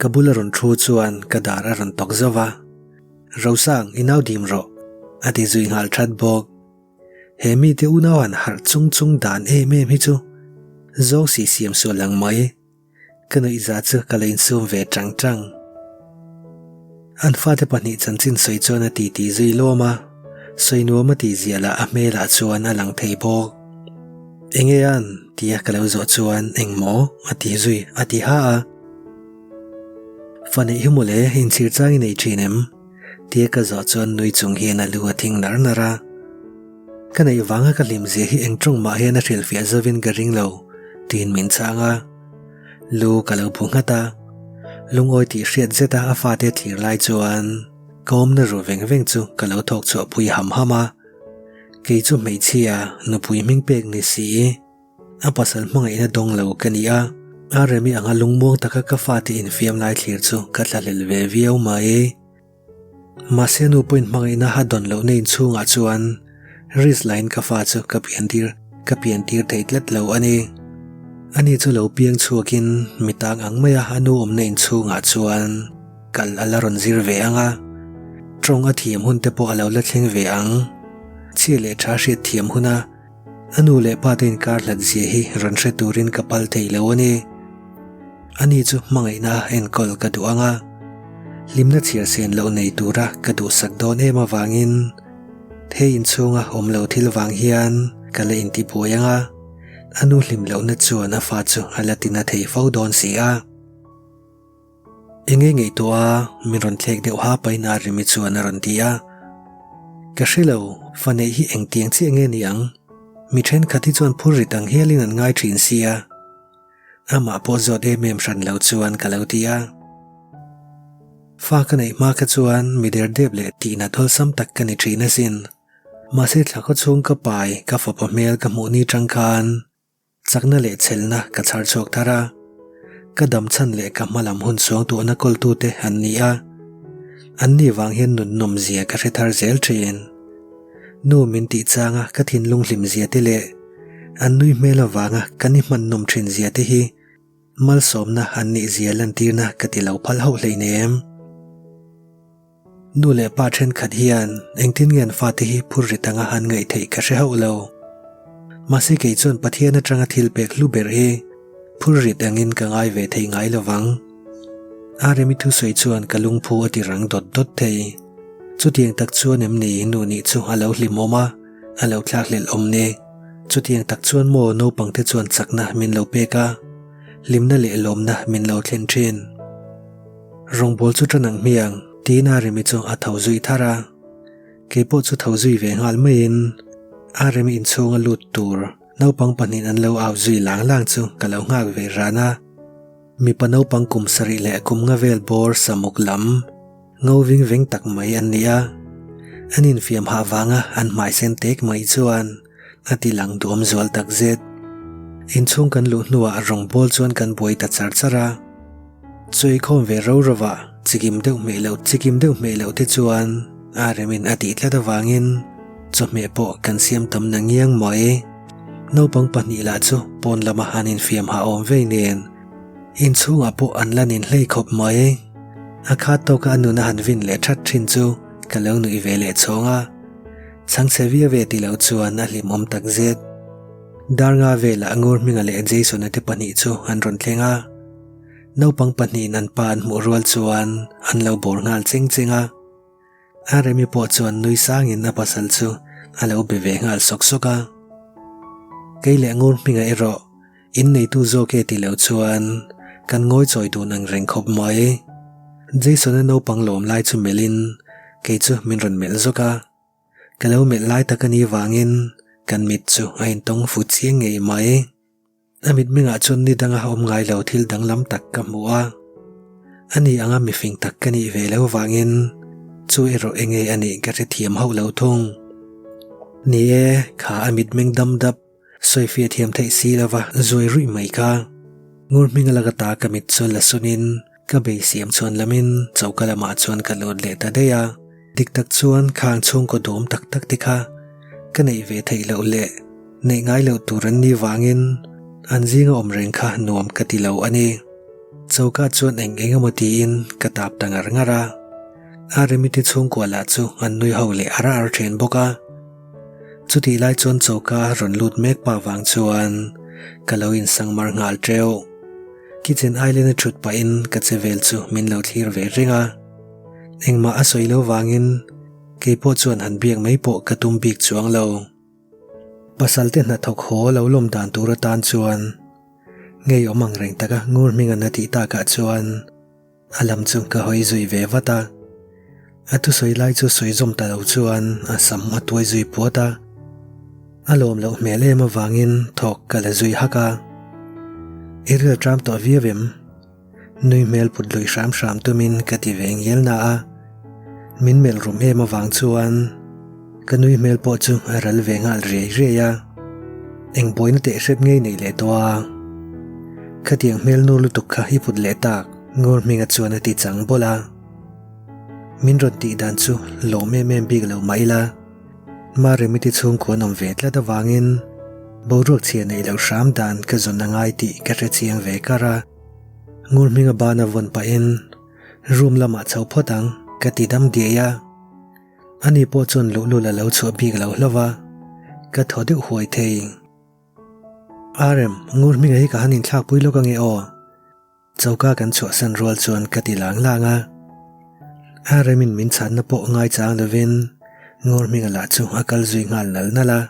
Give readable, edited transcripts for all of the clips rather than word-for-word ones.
Ka bula rawn thu chuan ka dar a rawn tawk zauh va, Rosang, i nau dim rawh, a ti zui nghal that bawk. He mite unau han harh chung chung dan em em hi chu zawng si siam sual ang mai. Ka nuihza chu ka la insum ve tang tang. An fate pahnih chanchin sawi chuan a titi zui lawm a, sawi nuam a tih ziah lah a hmelah chuan a lang thei bawk. Enge an? tia ka lo zawh chuan engmaw a ti zui a ti ha a. Fa neih hi mawle inchhir chang i nei thin em? Tia ka zawh chuan nui chung hian a lu a thing nar nar a. Ka neih vanga ka hlim zia hi eng tawng mah hian a hrilhfiah zovin ka ring lo, tiin min chhang a. Lu ka lo bu nghat a, lungawi tih hriat zeta a fate thlir lai chuan ka awmna ru veng veng chu ka lo thawk chhuah pui ham ham a. Kei chu hmeichhia nupui hming pek ni si, a pasal hmangaihna dawng lo ka ni a, a remi anga lungmuang taka ka fate infiam lai thlir chu ka thlahlel ve viau mai. Mahse nu pawhin hmangaihna a dawn lohna inchhungah chuan risk lain ka fa chu ka piantir ka piantir thei tlat lo a ni. Ani chu lo piang chhuakin mi tang ang maia a nu awmna inchhungah chuan kal a la rawn zir ve ang a, tawng a thiam hun te pawh a lo la thleng ve ang. Chhia leh tha hriat thiam huna a nu leh pa te inkar hlat zia hi rawn hre turin ka pal thei lo a ni. Ani chu hmangaihna enkawl ka duh ang a, hlimna chhiar sen loh nei tura ka duhsak dawn em avangin he inchhunga awm lo thil vang hian ka la intibuai ang a, a nu hlim lohna chuan a fa chu a la tina thei fo dawn si a. Enge ngaihtuah a, min rawn thlek deuh ha pain a Rimi chuan a rawn ti a. Ka hre lo, fa neih hi engtiang chiah nge ni ang? Mi thenkhat hi chuan phur rit ang hialin an ngai thin sia. Amah pawh zawt em em hran lo chuan ka lo ti a. Fa ka neih hma kha chuan mi der dep leh tihna thawlsam tak ka ni thin asin. Mahse thla khaw chhung ka pai ka fapa hmel ka hmuh ni tang khan chakna leh chhelna ka chhar chhuak thar a. Ka dam chhan leh ka hma lam hun suang tuahna kawltute an ni a. An ni vang hian nun nawmzia ka hre thar zel thin. Nu min tih changa ka thinlung hlimzia te leh an nui hmel avanga kan i hman nawm thin zia te hi malsawmna an nih zia lantirna ka ti lo phal hauh hleinem. Nu leh pa thenkhat hian engtin nge an fate hi phur rit anga an ngaih theih ka hre hauh lo. Mahse kei chuan Pathian atanga thil pek hlu ber hi phur rit angin ka ngai ve thei ngai lovang. Aremi thusawi chuan ka lungphu a ti rang dawt dawt thei. Chutiang tak chuan em ni nu nih chu a lo hlimawm a, a lo thlakhlelh awm ni. Chutiang tak chuan maw naupangte chuan chakna min lo pek a, hlimna leh lawmna min lo thlen thin. Rawngbawl chu tan ang hmiang tiin Aremi chu a tho zui thar a. Keipawh chu tho zui ve nghal maiin Aremi inchhunga lut tur naupang pahnihin an lo au zui lang lang chu ka lo nghak ve ran a. Mipa naupang kum sarih leh kum nga vel bawr samuk lam ngo ving veng tak mai an ni a. An infiam hah vanga an hmai sen tek mai chuan a ti lang duam zual tak zet. Inchhung kan luh hnuah rawng bawl chuan kan buai ta char char a. Chawikhawm ve ro rova chikim deuh hmeh loh chikim deuh hmeh loh te chuan a remin a tih tlat avangin chawhmeh pawh kan siam tam na ngiang mai. Naupang pahnih lah chu pawn lama an infiam hah awm vei nen inchhungah pawh an la nin hlei khawp mai. A khat tawka a nun a han vin leh that thin chu ka lo nuih ve leh chhawng a. Chhangchhe viau ve ti lo chuan a hlimawm tak zet. Darnga velah Ngur Hminga leh Jason-a te pahnih chu an rawn thleng a. Naupang pahnihin an pa an hmuh rual chuan an lo bawr nghal cheng cheng a. A Remi pawh chuan nui sangin a pasal chu a lo be ve nghal sawk sawk a. Kei leh Ngur Hminga erawh inneitu zawk e ti lo chuan kan ngawi chawi dun ang reng khawp mai. Jason-a naupang lawm lai chu melhin kei chu min rawn melh zawk a. Ka lo melh lai tak a nih vangin kan mit chu a intawng fu chiang ngei mai. A mitmengah chuan ni danga awm ngai lo thil danglam tak ka hmu a. Ani anga mifing tak ka nih ve lo vangin chu erawh enge a nih ka hrethiam hauh lo thung. Ni e, kha a mitmeng dam dap, sawifiah thiam theih si lova zuai ruih mai kha. Ngur hminga laka ta ka mit chu la sunin ka beisiam chuan lamin choka lamah chuan ka lut leh ta daih a. Dik tak chuan khang chhungkaw duam tak tak te kha ka neih ve theih loh leh neih ngai loh tur an nih vangin an zinga awm reng kha nuam ka ti lo a ni. Choka chuan eng eng emaw tiin ka tap ta ngar ngar a. Aremi te chhungkua lah chu an nui ho leh ar ar thin bawk a. Chutih lai chuan choka rawn lut mek pah vang chuan ka lo insangmar nghal teuh. Kitchen island a thut pahin ka che vel chu min lo thlir ve reng a. Engmah a sawi lo vangin keipawh chuan han biak mai pawh ka tum bik chuang lo. Pasal te hnathawk haw lo lawm dan tur atan chuan ngei awm ang reng taka ngur hming an a tih takah chuan a lam chu ka hawi zui ve vat a. A thusawi lai chu sawi zawm ta lo chuan a sam a tuai zui puat a. A lawm loh hmel em avangin thawk ka la zui hak a. I ril tram tawh viau em? Nui hmel put lui hram hram tumin ka ti ve ngial na a, min melh rum em avang chuan ka nui hmel pawh chu a ral ve nghal riai riai a, eng buaina teh hrep ngei nei leh tawh a. Khatiang hmel nur lutuk kha i put leh tak Ngur hminga chuan a ti chang bawlh a, min rawn tih dan chu lawm em em bik lo mah ila. Maremite chhungkua an awm ve tlat avangin boruak chhia neih loh hram dan ka zawn a ngai tih ka hre chiang ve kar a. Ngur hminga bana vawn pahin room lamah chho phawt ang ka ti dam diai a. Ani pawh chuan luhlul a lo chhuah bik lo hlauh a, ka thaw deuh huai thei. Arem, Ngur hminga hi ka han inthlakpui lawk ange aw. Choka kan chhuahsan rual chuan ka ti lang lang a. A remin min chhanna pawh ngaichang lovin Ngawr hminga lah chu a kal zui nghal nal nal a.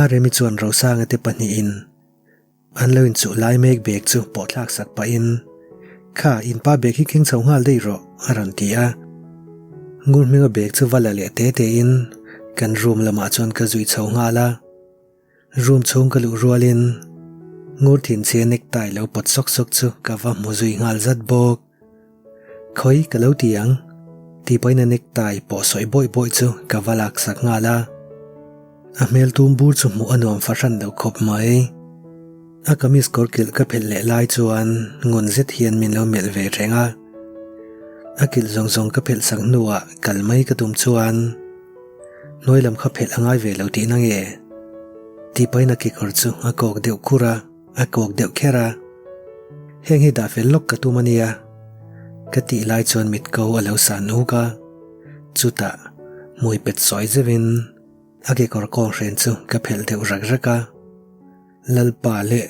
A remi chuan Rosanga te pahnihin an lo inchuh lai mek bag chu pawh thlak sak pahin Kha, in pa bag hi keng chho nghal daih rawh a rawn ti a. Ngur hminga bag chu va la leh te tein kan room lamah chuan ka zui chho nghal a. Room chhung ka luh rualin ngur thinchhia necktie lo pawt sawk sawk chu ka va hmu zui nghal zat bawk. Khawi ka lo ti ang tih pawhin a necktie pawh sawi bawih bawih chu ka va lak sak nghal a. A hmel tum bur chu hmuh a nuam fahran lo khawp mai. A kamis kawr kilh ka phelh leh lai chuan ngun zet hian min lo melh ve reng a. A kilh zawng zawng ka phelh sak hnuah kal mai ka tum chuan Hnuai lam kha phelh a ngai ve lo tihna nge? Tih pahin a kekawr chu a kawk deuh khur a, a kawk deuh kher a. Heng hi dah fel lawk ka tum a nia. Ka tih lai chuan mit ko a lo san uk a. Chutah hmui pet sawi zeuhin a kekawr kawng hren chu ka phelh deuh rak rak a. Lalpa leh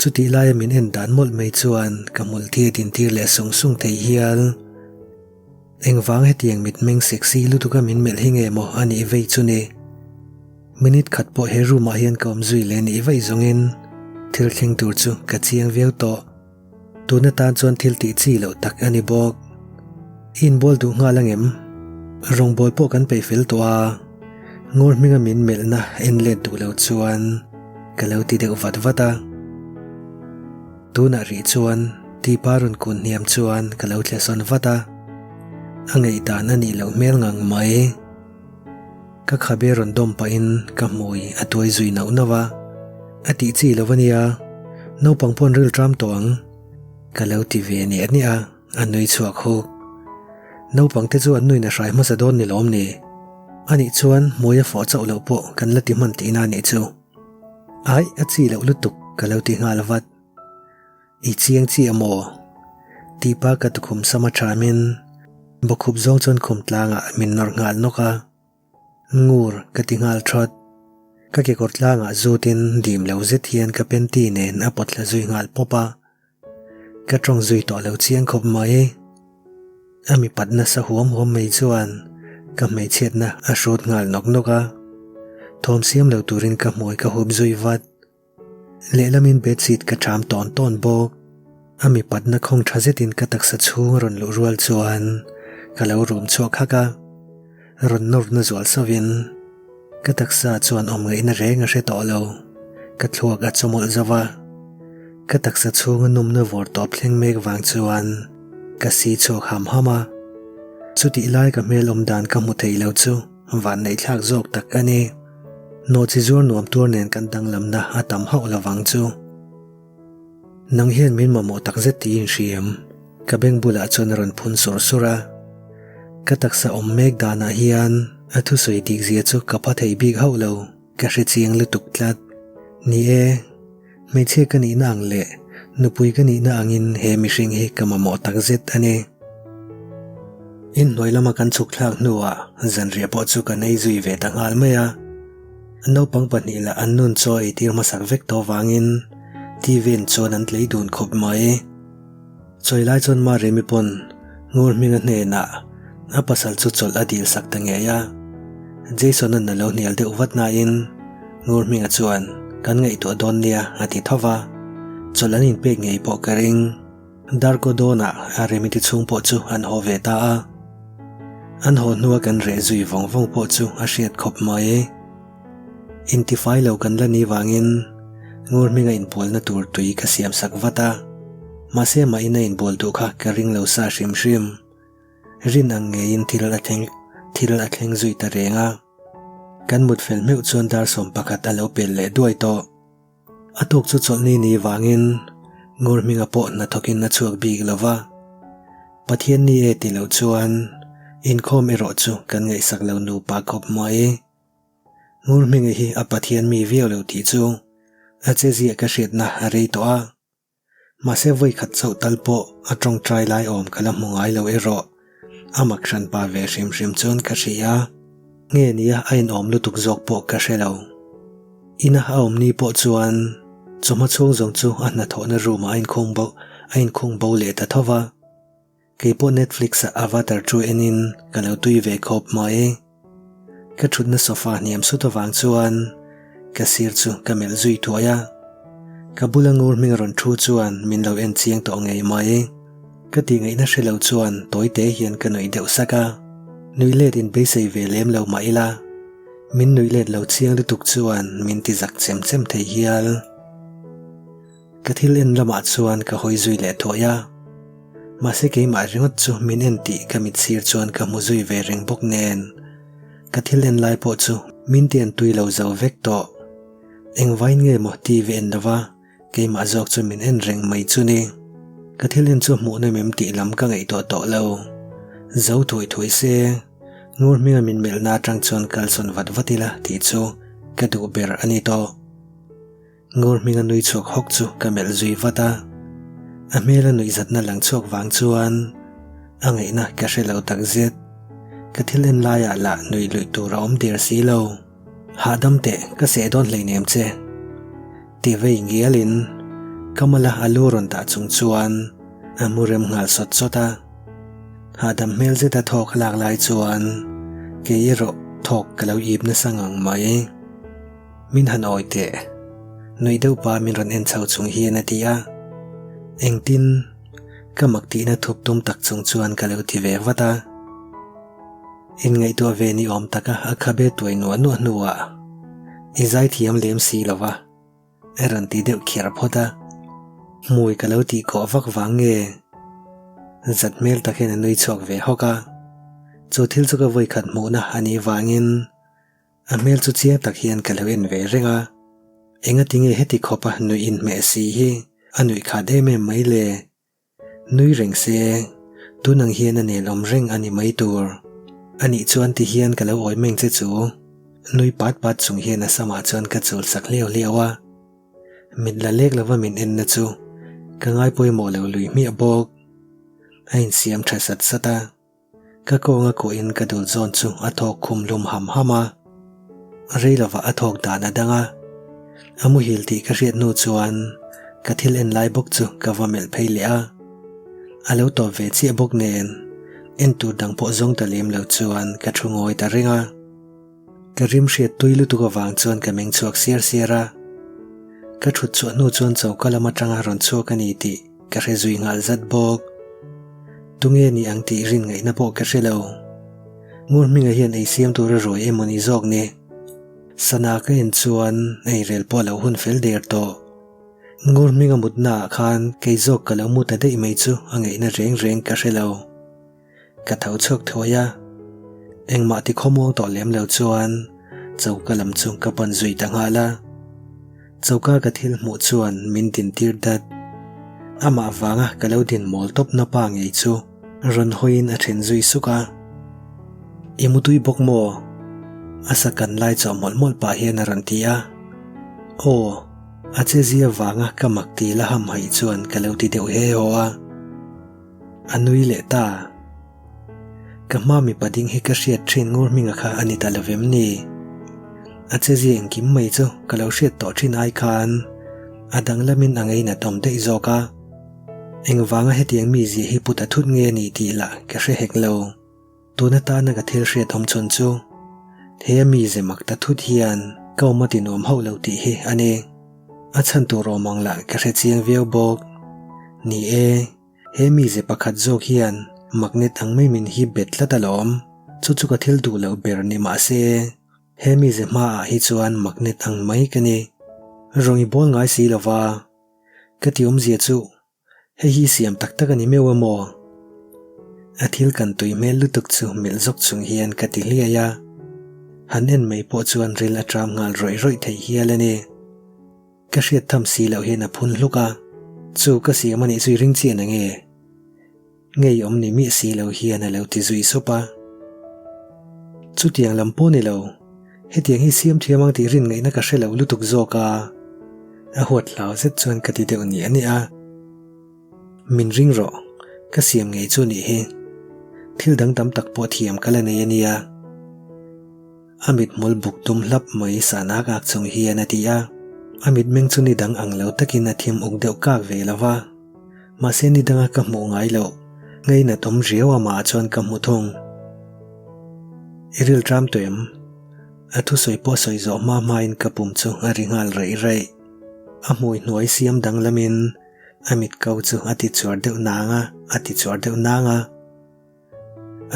chutih laia min en dan mawlh mai chuan ka hmulthi a dintir leh sung sung thei hial. Engvang hetiang mitmeng sexy lutuka min melh hi nge maw a nih vei chu ni? Minute khat pawh he room ah hian ka awm zui leh nih vaih zawngin thil thleng tur chu ka chiang viau tawh. Tun atan chuan thil tih chi loh tak a ni bawk. I inbual duh nghal angem? Rawngbawl pawh kan peih fel tawh a, Ngawr hminga min melhna en let duh lo chuan ka lo ti deuh vat vat a. Tunah rih chuan tipa rawn kun hniam chuan ka lo thle sawn vat a, a ngaihdan a nih loh hmel ngang mai. Ka khabe rawn dawm pahin ka hmui a tuai zui nauh nauh a, a tih chi lo a nia, naupang pawn ril ṭam tawh ang ka lo ti ve niah niah a, a nui chhuak huk. Naupang te chu an nuin a hrai hmasa dawn ni lawm ni? Anih chuan hmui a fawh chauh loh pawh kan la ti hman tihna a nih chu. Aih, a chi loh lutuk ka lo ti nghal vat. I chiang chiah maw? Tih pa ka tukhum sam a thamin bawkhup zawng chuan khum tlangah min nawr nghal nawk a. Ngur ka ti nghal thawt. Ka kekawr tlangah zutin dim lo zet hian ka panty nen a pawt thla zui nghal pawp a. Ka tawng zui tawh lo chiang khawp mai. A mipat nasa huam huam mai chuan ka hmeichhiatna a hrut nghal nawk nawk a. Thawm siam lo turin ka hmui ka hup zui vat. Lehlamin bedsheet ka ṭham tawn tawn bawk. A mipatna khawng ṭha zetin ka taksa chhung a rawn luh rual chuan ka lo rum chhuak hak a. Rawn nawrna zual sauhin ka taksa chuan awm ngaihna reng a hre tawh lo. Ka thluak a chawmawlh zo va, ka taksa chhunga nawmna vawr tawp thleng mek vang chuan ka si chhuak ham ham a. Chutih lai ka hmel awm dan ka hmu thei lo chu vanneihthlak zawk tak a ni. Nawhchi zuar nuam tuar nen kan danglamna a tam hauh lovang chu. Nang hian min mamawh takzet tiin hriam, ka beng bulah chuan a rawn phun sur sur a. Ka taksa awm mek danah hian a thusawi dik zia chu ka pha thei bik hauh lo, ka hre chiang lutuk tlat. Ni e, hmeichhia ka nihna ang leh Nupui ka nihna angin he mihring hi ka mamawh takzet a ni. Inhnuai lama kan chhuk thlak hnuah zanriah pawh chu kan ei zui ve ta nghal mai a. Naupang pahnih lah an nun chaw ei tir hmasak vek tawh vangin TV en chuan an tlei dun khawp mai. Chawi lai chuan Maremi pawn Ngur hminga hnenah a pasal chu chawlh a dil sak ta ngei a. Jason-a'n a lo hnial deuh vat nain Ngur hminga chuan kan ngaihtuah dawn nia a ti tho va, chawlh an inpek ngei pawh ka ring. Darko dawnah a remiti chhung pawh chu an haw ve ta a. An haw hnua kan reh zui vawng vawng pawh chu a hriat khawp mai. Intifai lo kan la ni vangin Ngur hminga inbualna tur tui ka siam sak vat a, mahse mah in a inbual duh kha ka ring lo sa hrim hrim. Rin ang ngeiin thil a thleng thil a thleng zui ta reng a. Kan mut fel meuh chuan dar 11 a lo pel leh duai tawh. A tuk chu chawlhni ni vangin Ngur hminga pawh hnathawkin a chhuak bik lo va. Pathian ni e ti lo chuan inkhawm erawh chu kan ngaihsak lo nupa khawp mai. Ngur hminga hi a Pathian mi viau lo tih chu a che ziah ka hriatna a rei tawh a. Mahse vawi khat chauh tal pawh a tawngtai lai awm ka la hmu ngai lo erawh a mak hran pa ve hrim hrim chuan ka hria. Nge nia a inawm lutuk zawk pawh ka hre lo. Ina a awm ni pawh chuan chawhma chhung zawng chu a hnathawhna room ah a inkhung bo a inkhung bo leh ta tho va. Kei pawh Netflix ah Avatar chu enin ka lo tui ve khawp mai. Ka thutna sofa hniam sut avang chuan ka sir chu ka melh zui thuai a. Ka bula ngur hming rawn thu chuan min lo en chiang tawh ngei mai. Ka tih ngaihna hre lo chuan tawi te hian ka nuih deuh sak a. Nuih let in beisei ve lem lo mah ila, min nuih let lo chiang lutuk chuan min ti zak chem chem thei hial. Ka thil en lamah chuan ka hawi zui leh thuai a, mahse keimah ringawt chu min en tih ka mit sir chuan ka hmu zui ve reng bawk nen ka thil en lai pawh chu min ti en tui lo zo vek tawh. Engvain nge maw TV en lova keimah zawk chu min en reng mai chu ni. Ka thil en chu hmuh nawm em tih lam ka ngaihtuah tawh lo. Zo thuai thuai se, ngur hminga min melhna atang chuan kalsawn vat vat ila tih chu ka duh ber a ni tawh. Ngur hminga nui chhuak hawk chu ka melh zui vat a, a hmela nuihzatna lang chhuak vang chuan a ngaihna ka hre lo takzet. Ka thil en laiah lah nuih luih tur a awm der si lo. Hahdam teh, ka seh dawn hleinem che. Ti vei ngialin ka mala a lu rawn dah chung chuan a mu rem nghal sawt sawt a. Hahdam hmel zeta thawk a lak lai chuan kei erawh thawk ka lo ip nasa ngang mai. Min han awi teh. Nuih deuh pa min rawn en chho chung hian a ti a. Engtin? Ka mak tihna thup tum tak chung chuan ka lo ti ve vat a. Inngaihtuah ve ni awm taka a khabe tuai nuah nuah hnuah i zai thiam lem si lo va, a rawn ti deuh kher phawt a. Hmui ka lo tih kawh vak vang nge? Zat hmel tak hian a nui chhuak ve hawk a. Chu thil chu ka vawikhat hmuhna a nih vangin A hmel chu chiang tak hian ka lo en ve reng a, engati nge heti khawpa nuih inhmeh si hi a nuih khat em em mai le? Nui reng se, tun ang hian a nelawm reng a ni mai tur. A nih chuan ti hian ka lo awi meng che chu. Nui pat pat chung hian a samah chuan ka chul sak hliau hliau a. Mit la lek lova min enna chu ka ngai pawimawh lo lui hmiah bawk. A insiam tha sat sat a. Ka kawnga kuahin ka dul zawn chu a thawk khum lum ham ham a, rei lovah a thawk dan a dang a. A muhil tih ka hriat hnu chuan ka thil en lai bawk chu ka va melh phei leh a. A lo tawp ve chiah bawk nen en tur dang pawh zawng ta lem lo chuan ka thu ngawi ta reng a. Ka rim hriat tui lutuk avang chuan ka meng chhuak siar siar a. Ka thut chhuah hnu chuan choka lam atanga rawn chhuak a ni tih ka hre zui nghal zat bawk. Tunge ni ang tih rin ngaihna pawh ka hre lo. Ngur hminga hian ei siam tur a ruai emaw ni zawk ni. Sana ka en chuan ei rel pawh a lo hun fel der tawh. Ngur hminga mutna ah khan kei zawk ka lo mu ta daih mai chu a ngaihna reng reng ka hre lo. Ka tho chhuak thuai a, engmah ti khawmuang tawh lem lo chuan choka lam chu ka pan zui ta nghal a. Choka ka thil hmuh chuan min din tir dat. Amah vanga ka lo din mawl tawp na pa ngei chu rawn hawiin a then zui suk a. I mutui bawk maw? A sa kan lai chawh mawlh mawlh pah hian a rawn ti a. Aw. A chezia vanga ka mak ti la hamhaih chuan ka lo ti deuh he haw a. A nui leh ta. Ka hma mipa ding hi ka hriat thin ngur hminga kha a ni ta lo vem ni? A chezia engkim mai chu ka lo hriat tawh thin ai khan a danglamin a ngeinat awm daih zawk a. Engvanga hetiang mizia hi put a thut nge ni tih lah ka hre hek lo. Tun atana ka thil hriat awm chhun chu he a mize mak ta thut hian ka awm a ti nuam hauh lo tih hi a ni. A chhan tur awm ang lah ka hre chiang viau bawk. Ni e, he mize pakhat zawk hian magnet ang mai min hip bet tlat alawm. Chu chu ka thil duh loh ber ni mah se, he mize hmaah hi chuan magnet ang mai ka ni. Rawng i bawl ngai si lova, ka ti awmzia chu Hei hi siam tak tak a ni meuh a maw? A thil kan tui hmel lutuk chu melh zawk chung hian ka ti hliai a. Han en mai pawh chuan ril a ṭam nghal rawih rawih thei hial a ni. Ka hriat tham si loh hian a phun hluk a, Chu ka siam a nih chu i ring chian ang e? Ngeiawm ni miah si lo hian a lo ti zui sup a. Chutiang lam pawh ni lo, hetiang hi siam thiam ang tih rin ngaihna ka hre lo lutuk zawk a, a huat hlau zet chuan ka ti deuh ni a ni a. Min ring rawh, ka siam ngei chu nih hi. Thil dang tam tak pawh thiam ka la nei a nia. A mithmul buk tum hlap mai san ak ak chung hian a ti a. A mitmeng chu ni dang ang lo takin a thim uk deuh kak ve lo va. Mahse ni danga ka hmuh ngai loh, ngainat awm riau amah chuan ka hmu thung. I ril tram tawh em? A thusawi pawh sawi zawh hma hmain ka pum chu a ri nghal raih raih. A hmui hnuai siam danglamin a mit ko chu a ti chuar deuh nang a, a ti chuar deuh nang a.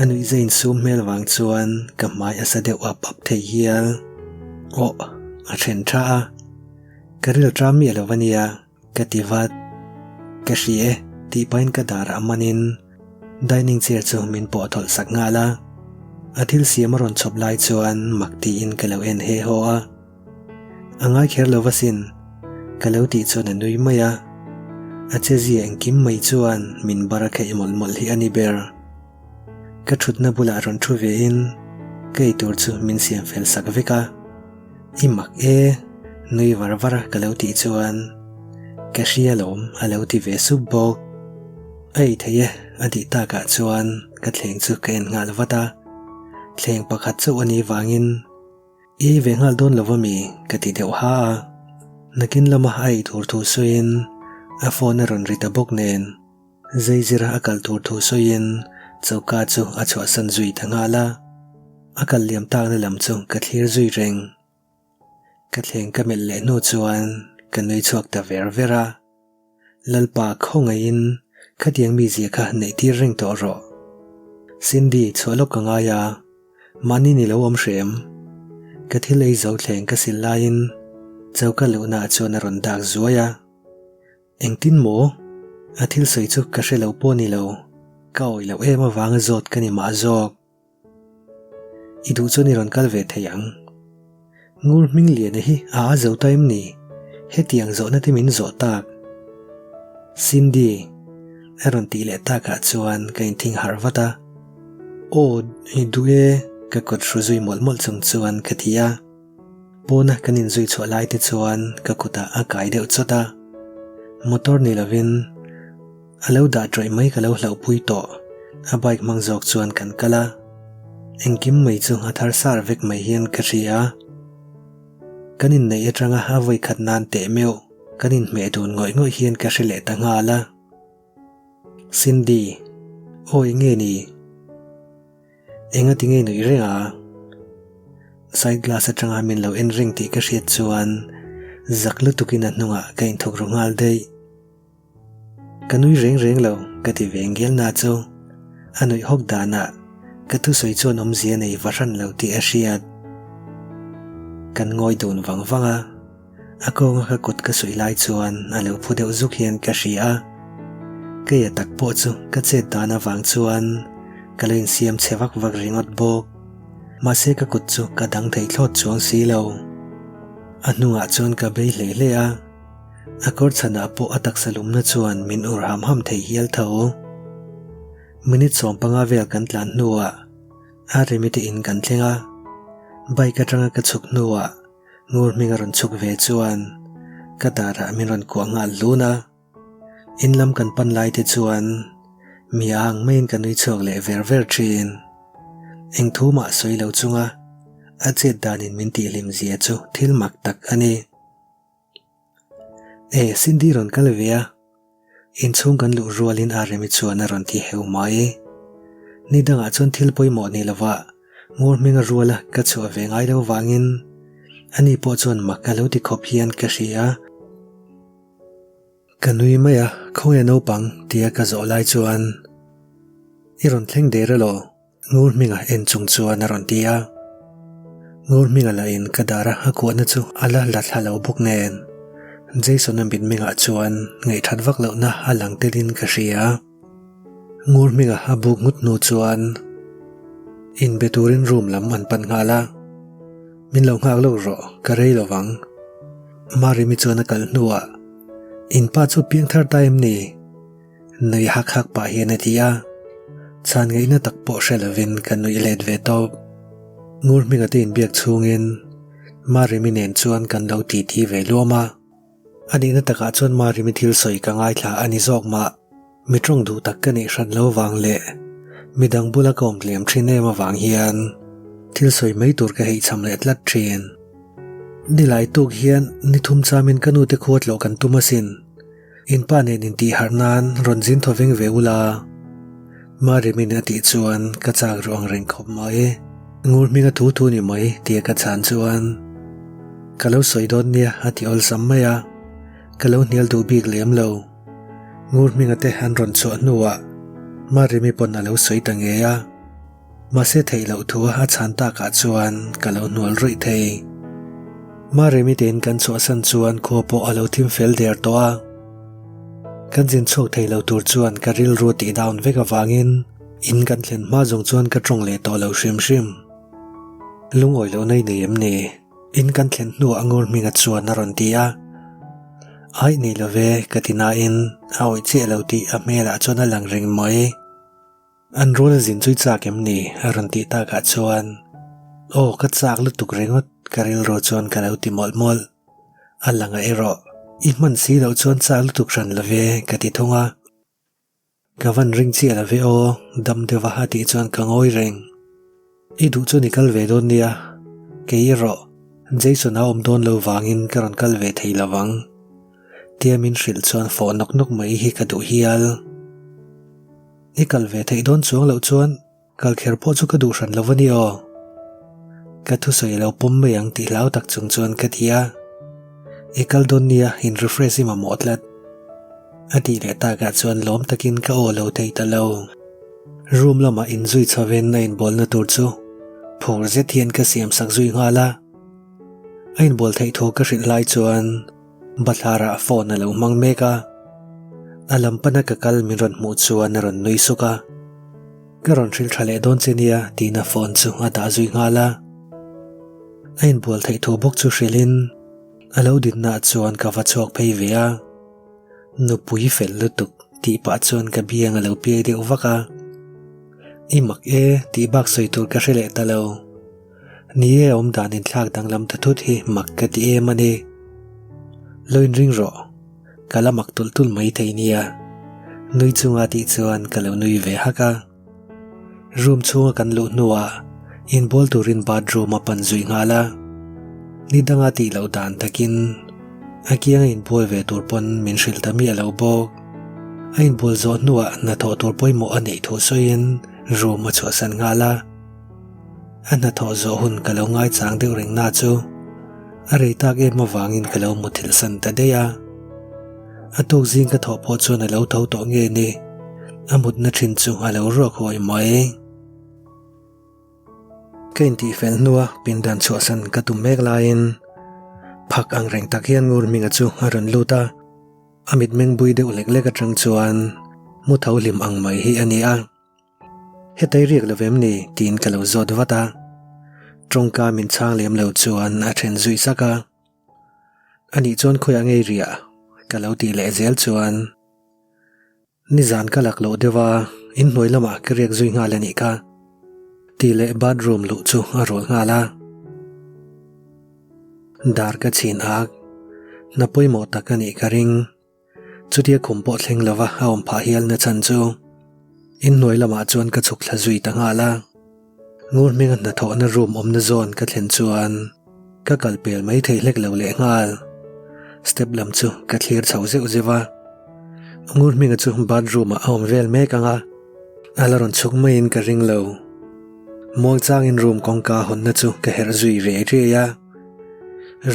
A nuihza insum hmel vang chuan ka hmai a sa deuh ap ap thei hial. Awh, a then tha a. Ka ril tram miah lo a nia. Ka ti vat. Ka hri e, tih pahin ka darah manin dining chair chu min pawh thawlh sak nghal a. A thil siam a rawn chhawp lai chuan mak tiin ka lo en he haw a. A ngai kher lo va sin, ka lo tih chuan a nui mai a. A chezia engkim mai chuan min bar a kheih mawlh mawlh hi a ni ber. Ka thutna bulah rawn thu vein ka eitur chu min siam fel sak vek a. I mak e, nui var var a ka lo tih chuan ka hria lawm a lo ti ve sup bawk. A ei thei e a tih takah chuan ka thleng chu ka en nghal vat a. Thleng pakhat chauh a nih vangin I ei ve nghal dawn lo va mi? ka ti deuh ha a. Nakin lama a ei tur thu sawiin a phone a rawn ri ta bawk nen. Zeizira a kal tur thu sawiin choka chu a chhuahsan zui ta nghal a, a kal liam takna lam chu ka thlir zui reng. Ka thleng ka melh leh hnu chuan ka nui chhuak ta ver ver a, Lalpa khawngaihin khatiang mizia kha neih tir reng tawh rawh. Cindy chhuah lawk ka ngai a, mahni ni lo awm hrem. Ka thil ei zo thleng ka sil laiin choka luhnaah chuan a rawn dak zuai a. Engtin maw? A thil sawi chu ka hre lo pawh ni lo, ka awih loh em avanga zawt ka ni mah zawk. I duh chuan i rawn kal ve thei ang. Ngur hming liana hi a a zo ta em ni? Hetiang zawhna te min zawh tak. Cindy, a rawn tih leh takah chuan ka inthing harh vat a. Aw, i duh e, ka kut hru zui mawlh mawlh chung chuan ka ti a. Pawna kan inzui chhuah lai te chuan ka kutah a kai deuh chawt a, motor ni lovin a lo dah tawih mai ka lo hlauhpui tawh, a bike hmang zawk chuan kan kal a, engkim mai chu a thar sar vek mai hian ka hria. Kan inneih atanga a vawi khat nan teh meuh kan inhmeh dun ngawih ngawih hian ka hre leh ta nghal a. Cindy, Aw eng nge ni? Enga tinge nuih reng a? Side glass atanga min lo en reng tih ka hriat chuan zak lutukin a hnungah ka inthawk ru nghal daih. Ka nui reng reng lo ka ti ve ngial na chu a nuih hawk danah ka thusawi chuan awmzia nei va hran lo tih a hriat. Kan ngawi dun vang vang a. A kawnga ka kut ka suih lai chuan a lo phu deuh zuk hian ka hria a, keia tak pawh chu ka chet dan avang chuan ka lo insiam chhe vak vak ringawt bawk. Mahse ka kut chu ka dang thei thlawt chuang si lo. A hnungah chuan ka bei hlei hlei a, a kawr chhanah pawh a taksa lumna chuan min ur ham ham thei hial tho. Minute 15 vel kan tlan hnuah a remite in kan thleng a, bike atanga ka chhuk hnuah Ngur hming a rawn chhuk ve chuan Ka darah min rawn kuah nghal hlun a. In lam kan pan lai te chuan mi a ang maiin ka nui chhuak leh ver ver thin. Eng thu mah sawi lo chunga a chet danin min tihhlim zia chu thil mak tak a ni. E, Cindy rawn kal ve a. Inchhung kan luh rualin Aremi chuan a rawn ti heu mai. Ni dangah chuan thil pawimawh ni lova ngur hminga ruala ka chhuah ve ngai lo vangin ani pawh chuan mak a lo ti khawp hian ka hria. Ka nui mai a, khawnge naupang tia ka zawh lai chuan i rawn thleng der elaw? Ngur hminga en chung chuan a rawn ti a. Ngur hminga lahin ka dara a kuahna chu a la la thla lo bawk nen Jason-a mitmengah chuan ngaihthat vak lohna a lang telin ka hria. Ngur hminga a buk nghut hnu chuan inbe turin room lam an pan nghal a. Min lo nghak lawk rawh, ka rei lo vang. Marimi chuan a kal hnuah, In pa chu piangthar ta em ni? Nui hak hak pah hian a ti a. Chhan ngaihna tak pawh hre lovin ka nuih let ve tawp. Ngur hminga te inbiak chhungin Marimi nen chuan kan lo titi ve luam a. A nihna takah chuan Marimi thil sawi ka ngaithla a ni zawk mah. Mi tawng duh tak ka neih hran lo vang leh midang bula ka awm tlem thin em avang hian thil sawi mai tur ka heihcham leh tlat thin. Nilai tuk hian ni thum chamin ka nute khua tlawh kan tum asin. In pa nen intih harh nan rawn zin thaw veng ve ula. Marimin a tih chuan ka chak ruh ang reng khawp mai. Ngur hminga thu thu ni mai tia ka chhan chuan ka lo sawi dawn nia a ti awlsam mai a, ka lo hnial duh bik lem lo. Ngur hminga te an rawn chhuah hnuah Marimi pawn a lo sawi ta ngei a, mahse theih loh thu a chhan takah chuan ka lo hnual ruih thei. Marimi tein kan chhuahsan chuan khua pawh a lo thim fel der tawh a, kan zin chhuak thei lo tur chuan ka rilru tih down vek avangin in kan thlen hma zawng chuan ka tawng leh tawh lo hrim hrim. Lungawi lohna i nei em ni? In kan thlen hnuah Ngur hminga chuan a rawn ti a. Aih nei lo ve, ka ti nain a awih chiah lo tih a hmelah chuan a lang reng mai. An rual a zin chui chak em ni? a rawn tih takah chuan Aw ka chak lutuk ringawt ka rilru chuan ka lo ti mawlh mawlh. A lang a erawh i hman si loh chuan chak lutuk hran lo ve ka ti thung a. Ka van ring chiah lo ve aw, dam deuh a a tih chuan ka ngawi reng. I duh chuan i kal ve dawn nia, kei erawh Jason a awm dawn lo vangin ka rawn kal ve thei lo vang. Tia min hrilh chuan fawh nawk nawk mai hi ka duh hial. I kal ve theih dawn chuang loh chuan Kal kher pawh chu ka duh hran lo a ni aw. Ka thusawi a lo pawm mai ang tih hlau tak chung chuan ka ti a. I kal dawn nia in refresh i mamawh tlat. A tih leh takah chuan lawm takin ka aw lo thei ta lo. Room lamah inzui chhovin a inbualna tur chu phur zet hian ka siam sak zui nghal a. A inbual theih thu ka hrilh lai chuan Bathlarah phone a lo hmang mek a. A lam pana ka kal min rawn hmuh chuan a rawn nui suk a. Ka rawn hrilh tha leh dawn che nia tiin a phone chu a dah zui nghal a. A inbual theih thu bawk chu hrilhin a lo dinnaah chuan ka va chhuak phei ve a. Nupui fel lutuk tih pah chuan ka biang a lo piai deuh vak a. I mak e tih bak sawi tur ka hre leh ta lo. Ni e awm dan inthlak danglam ta thut hi mak ka ti em a ni. Lo inring rawh. Ka la mak tulh tulh mai thei nia. Nui chunga tih chuan ka lo nui ve hak a. Room chhunga kan luh hnuah inbual turin bathroom a pan zui nghal a. Ni danga tih loh dan takin a kianga inbual ve tur pawn min hrilh ta miah lo bawk. A inbual zawh hnuah hnathawh tur pawimawh a neih thu sawiin room a chhuahsan nghal a. A hnathawh zawh hun ka lo ngaichang deuh reng na chu a rei tak em avangin ka lo muthilh san ta daih a. A tuk zing ka thawh pawh chuan a lo tho tawh nge ni, a mutna thin chu a lo ruak huai mai. Ka intihfel hnua pindan chhuahsan ka tum mek laiin phak ang reng tak hian Ngur Hminga chu a rawn lut a, a mitmeng bui deuh lek lek atang chuan mu tho hlim ang mai hi a ni a. Hetei riak lo vem ni? tiin ka lo zawt vat a. Tawngka min chhang lem lo chuan a then zui sak a. Anih chuan khawiah ngei riah? ka lo tih leh zel chuan nizan ka lak loh deuh a, inhnuai lamah ka riak zui nghal anih kha tih leh bathroom luh chu a rawl nghal a. Dar ka chhin ak. Hna pawimawh tak a nih ka ring. Chutia khum pawh thleng lova a awm phah hial na chhan chu inhnuai lamah chuan ka chhuk thla zui ta nghal a. Ngur hminga hnathawhna room awmna zawn ka thlen chuan ka kal pel mai thei hlek lo leh nghal. Step lam chu ka thlir chho zeuh zeuh a. Ngur hminga chu bathroom ah a awm vel mek ang a, a la rawn chhuk maiin ka ring lo. Muangchangin room kawngka hawnna chu ka herh zui riai riai a.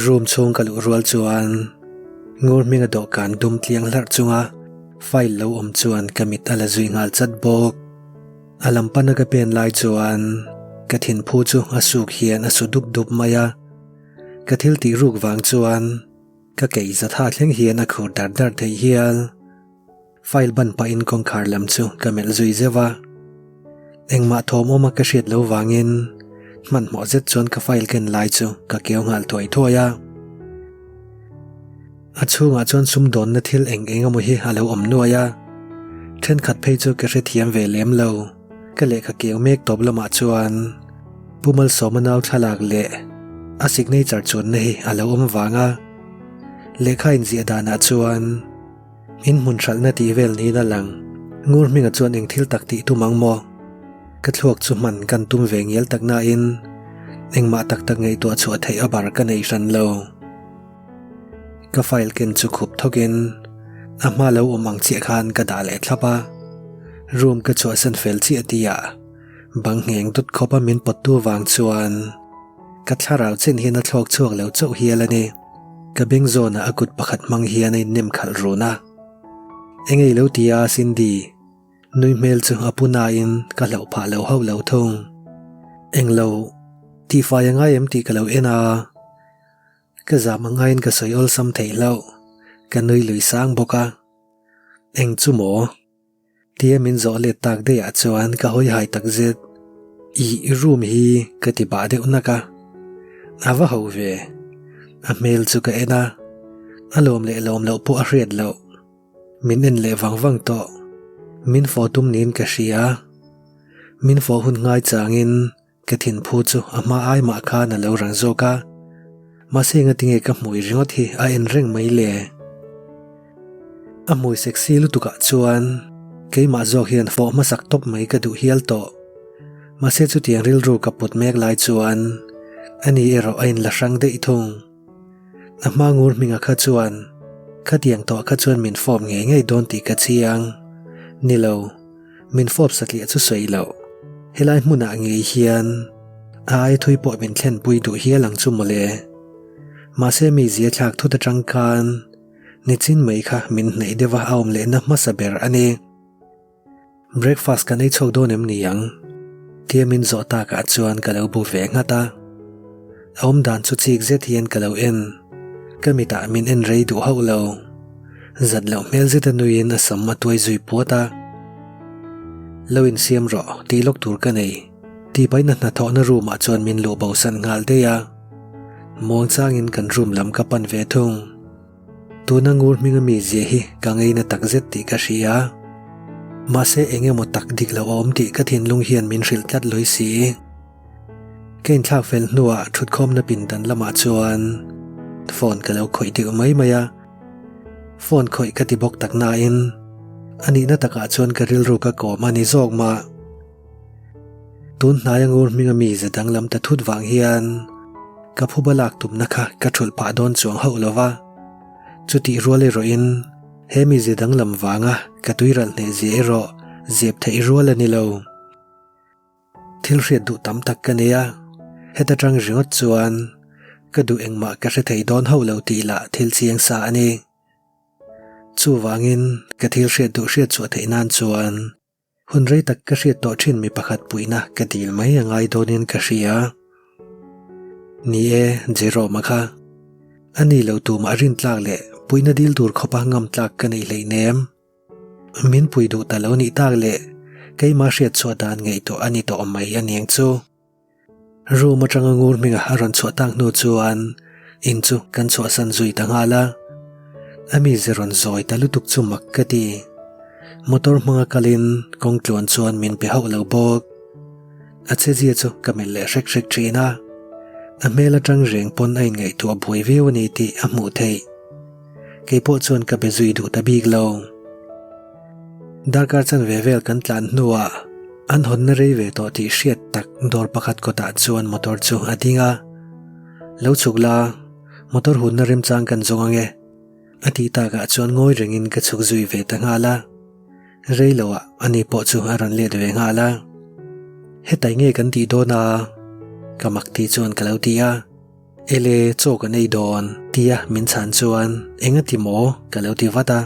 Room chhung ka luh rual chuan Ngur hminga dawhkan dum tliang hlarh chunga file lo awm chuan ka mit a la zui nghal chat bawk. A lam pana ka pen lai chuan ka thinphu chu a suk hian a su dup dup mai a, ka thil tih ruk vang chuan ka keih zatha thleng hian a khur dar dar thei hial. File ban pahin kawngkhar lam chu ka melh zui zeuh a. Engmah thawm awma ka hriat lo vangin hmanhmawh zet chuan ka file ken lai chu ka keu nghal thuai thuai a. A chhungah chuan sumdawnna thil eng eng emaw hi a lo awm nuai a. Thenkhat phei chu ka hrethiam ve lem lo. Ka lehkha keu mek tawp lamah chuan Pu Malsawma nau thlalak leh a signature chuanna hi a lo awm vang a. Lehkha inziah danah chuan. In hmun hralhna tih vel niin a lang. Ngur hminga chuan eng thil tak tih tum ang maw? Ka thluak chu hman kan tum ve ngial tak nain engmah tak tak ngaihtuah chhuah theih a bar ka nei hran lo. Ka file ken chu khup thawkin a hma lo awm ang chiah khan ka dah leh thlap a. Room ka chhuahsan fel chiah tihah bang ngheng dawt khawpa min pawttu vang chuan ka thlarau chen hian a thlawk chhuak lo chauh hial a ni. Ka beng zawnah a kut pakhat hmang hian a innem khalh run a. Eng ei lo ti a Cindy, nui hmel chu a pu nain ka hlauh phah lo hauh lo thung. Eng lo, tihfai a ngai em tih ka lo en a, ka zam a ngaiin ka sawi awlsam theih hlauh, ka nui lui sang bawk a. Eng chu maw? Tia min zawh let tak daih ah chuan ka hawi hai tak zet. Ih room hi ka ti bah deuh nak a. A va ho ve. A hmel chu ka en a. A lawm leh lawm loh pawh a hriat loh. Min en leh vang vang tawh. Min fawh tum niin ka hria. Min fawh hun ngai changin Ka thinphu chu a hma ai mah khan a lo rang zawk a, mahse engatinge ka hmui ringawt hi a en reng mai le? A hmui sexy lutukah chuan keimah zawk hian fawh hmasak tawp mai ka duh hial tawh. Mahse chutiang rilru ka put mek lai chuan ani erawh a inla hrang daih thung. A hma ngur hminga kha chuan khatiang tawh kha chuan min fawp ngei ngei dawn tih ka chiang. Ni lo. Min fawp satliah chu sawi loh. Helai hmunah ngei hian a ai thui pawh min thlenpui duh hial ang chu mawle. Mahse mi zia thlak thut atang khan nichin mai kha min hnaih deuh a a awm lehna hmasa ber a ni. Breakfast kan ei chhuak dawn em ni ang? Tia min zawh takah chuan ka lo bu ve nghat a. A awmdan chu chik zet hian ka lo en. Ka mitah min en rei duh hauh lo. Zat loh hmel zet a nuiin a sam a tuai zui puat a. Lo insiam rawh, tih lawk tur ka nei. Tih paihna hnathawhna room ah chuan min luh bosan nghal daih a. Muangchangin kan room lam ka pan ve thung. Tuna ngur hminga mi zia hi ka ngeina tak zet tih ka hria. Mahse eng emaw tak dik lo a awm tih ka thinlung hian min hrilh tlat lawi si. Ka inthlak fel hnuah thutkhawmna pindan lamah chuan phone ka lo khawih deuh mai mai a. Phone khawih ka ti bawk tak nain a nihna takah chuan ka rilru ka kawm a ni zawk mah. Tun hnaia ngur hminga mi ze danglam ta thut vang hian ka phuba lak tumna kha ka thulh phah dawn chuang hauh lo va. Chutih rual erawhin he mi ze danglam vanga ka tuiral hneh zia erawh zep theih rual a ni lo. Thil hriat duh tam tak ka nei a, heta tang ringawt chuan ka duh engmah ka hre thei dawn hauh lo tih lah thil chiang sa a ni. Chuvangin ka thil hriat duh hriat chhuah theih nan chuan hun rei tak ka hriat tawh thin mi pakhat puihna ka dil mai a ngai dawnin ka hria. Ni e, Jerome-a kha. A ni lo tumah rintlak leh puihna dil tur khawpa ngamtlak ka neih hleinem. Min pui duh ta lo nih tak leh keimah hriat chhuah dan ngaihtuah a ni tawh mai a niang chu. Room atanga ngur hminga a rawn chhuah tak hnu chuan in chu kan chhuahsan zui ta nghal a. A mize rawn zawi ta lutuk chu mak ka ti. Motor hmanga kalin kawng tluan chuan min pe hauh lo bawk. A chezia chu ka melh leh hrek hrek thin a. A hmel atang reng pawn a inngaihtuah buai viau a ni tih a hmuh theih. Kei pawh chuan ka be zui duh ta bik lo. Darkar chanve vel kan tlan hnuah an hawnna rei ve tawh tih hriat tak dawr pakhat kawtah chuan motor chu a ding a. Lo chhuk la, motor hunna remchang kan zawng ange. A tih takah chuan ngawi rengin ka chhuk zui ve ta nghal a. Rei loah ani pawh chu a rawn let ve nghal a. Hetai nge kan tih dawn a? Ka mak tih chuan ka lo ti a. Ele chaw kan ei dawn tia min chhan chuan enga ti maw ka lo ti vat a.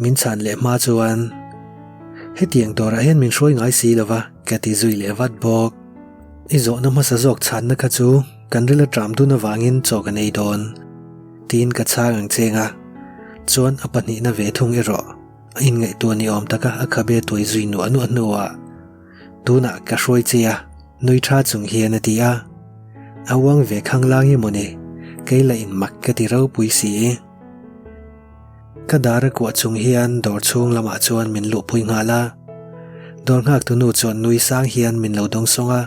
Min chhan leh hma chuan hetiang dawrah hian min hruai ngai si lova ka ti zui leh vat bawk. I zawhna hmasa zawk chhanna kha chu kan ril a ṭam dun avangin chaw kan ei dawn tiin ka chhang ang cheng a, chuan a pahnihna ve thung erawh a inngaihtuah ni awm taka a khabe tuai zui nuah nuah hnuah tunah ka hruai che a nui tha chung hian a ti a, a uang ve khanglang emaw ni kei lah in mak ka ti ropui si. Ka dar a kuah chung hian dawr chhung lamah chuan min luhpui nghal a, dawr nghak tu nu chuan nui sang hian min lo dawng sawng a,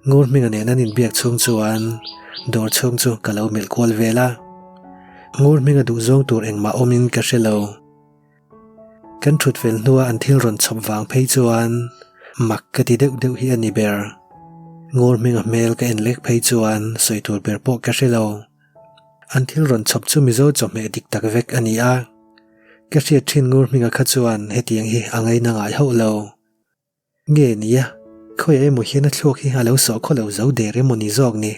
Ngur hminga nen an inbiak chhung chuan dawr chhung chu ka lo melh kual vel a, Ngur hminga duh zawng tur engmah awmin ka hre lo. Kan thut fel hnua an thil rawn chhawp vang phei chuan mak ka ti deuh deuh hi a ni ber. Ngur hminga hmel ka en lek phei chuan sawi tur ber pawh ka hre lo. An thil rawn chhawp chu Mizo chawhmeh dik tak vek a ni a, ka hriat thin ngur hminga kha chuan hetiang hi a ngaina ngai hauh lo. Nge nia, khawiah emaw hian a thluak hi a lo sawh khaw lo zo der emaw ni zawk ni?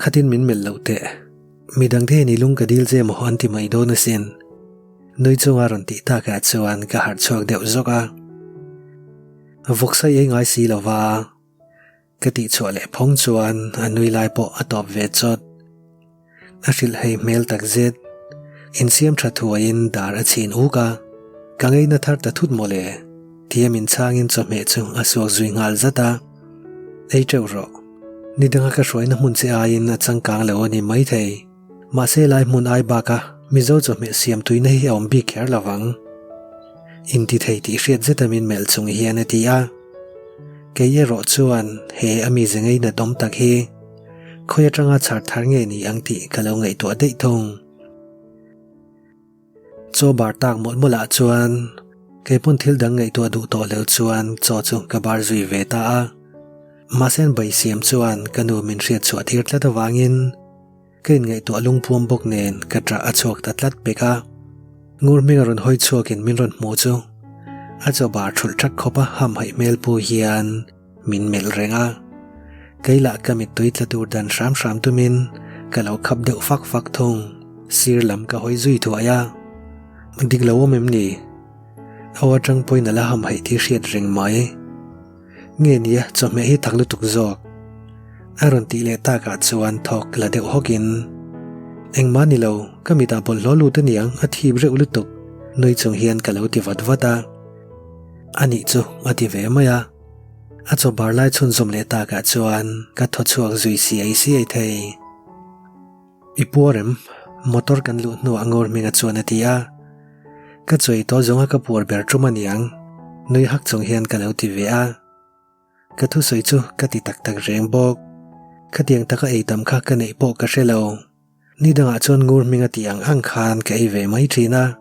Khatin min melh loh teh, midangte hian i lung ka dil che emaw an ti mai dawn asin. Nui chunga rawn tih takah chuan ka harh chhuak deuh zawk a. Vawksai ei ngai si lova. Ka tih chhuah leh phawng chuan a nui lai pawh a tawp ve chawt. A hrilh hei hmel tak zet. Insiam tha thuaiin dar a chhin uk a, ka ngeina thar ta thut mawle. Tia min chhangin chawhmeh chu a suak zui nghal zat a. Ei teuh rawh. Ni danga ka hruaina hmun che aiin a changkang lo a ni maithei. Mahse lai hmun ai baka Mizo chawhmeh siam tuina hi a awm bik kher lo vang. Inti thei tih hriat zeta min melh chung hian a ti a. Kei erawh chuan he a mize ngeinat awm tak hi khawi atanga chhar thar nge ni ang tih ka lo ngaihtuah daih thung. Chaw bar tak mawlh mawlh ah chuan kei pawn thil dang ngaihtuah duh tawh lo chuan chaw chu ka bar zui ve ta a. Mahse an bai siam chuan ka nu min hriat chhuah tir tlat avangin Ka inngaihtuah lungpuam bawk nen ka ṭah a chhuak ta tlat pek a. Ngur hming a rawn hawi chhuakin min rawn hmuh chu a chaw bar ṭhulh ṭhak khawp a hamhaih hmel pu hian min melh reng a. Kei lah ka mittui tla tur dan hram hram tumin ka lo khap deuh fak fak thung. Sir lam ka hawi zui thuai a. Dik lo awm em ni? Aw aṭang pawhin a la hamhaih tih hriat reng mai. Nge nia chawhmeh hi tak lutuk zawk. A rawn tih leh takah chuan thawk la deuh hawkin, Engmah ni lo, ka mitah bawlhhlawh lut aniang a thip reuh lutuk, nui chung hian ka lo ti vat vat a. Anih chu a ti ve mai a. A chaw bar lai chhunzawm leh takah chuan ka thaw chhuak zui siai siai thei. I puar em? Motor kan luh hnuah Ngawr hminga chuan a ti a. Ka chawi tawh zawnga ka puar ber tum aniang, nui hak chung hian ka lo ti ve a. Ka thusawi chu ka ti tak tak reng bawk. Khatiang taka ei tam kha ka neih pawh ka hre lo. Ni dangah chuan Ngur hminga tih ang ang khan ka ei ve mai thin a.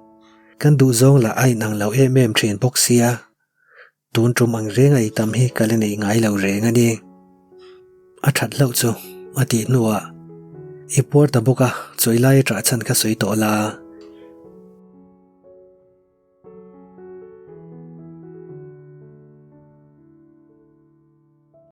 Kan duhzawng lah a inang lo em em thin bawk sia. Tun tum ang reng a eitam hi ka la nei ngai lo reng a ni. A that hlauh chu a tih hnuah i puar ta bawk a, chawi lai a ṭah chhan kha sawi tawh la.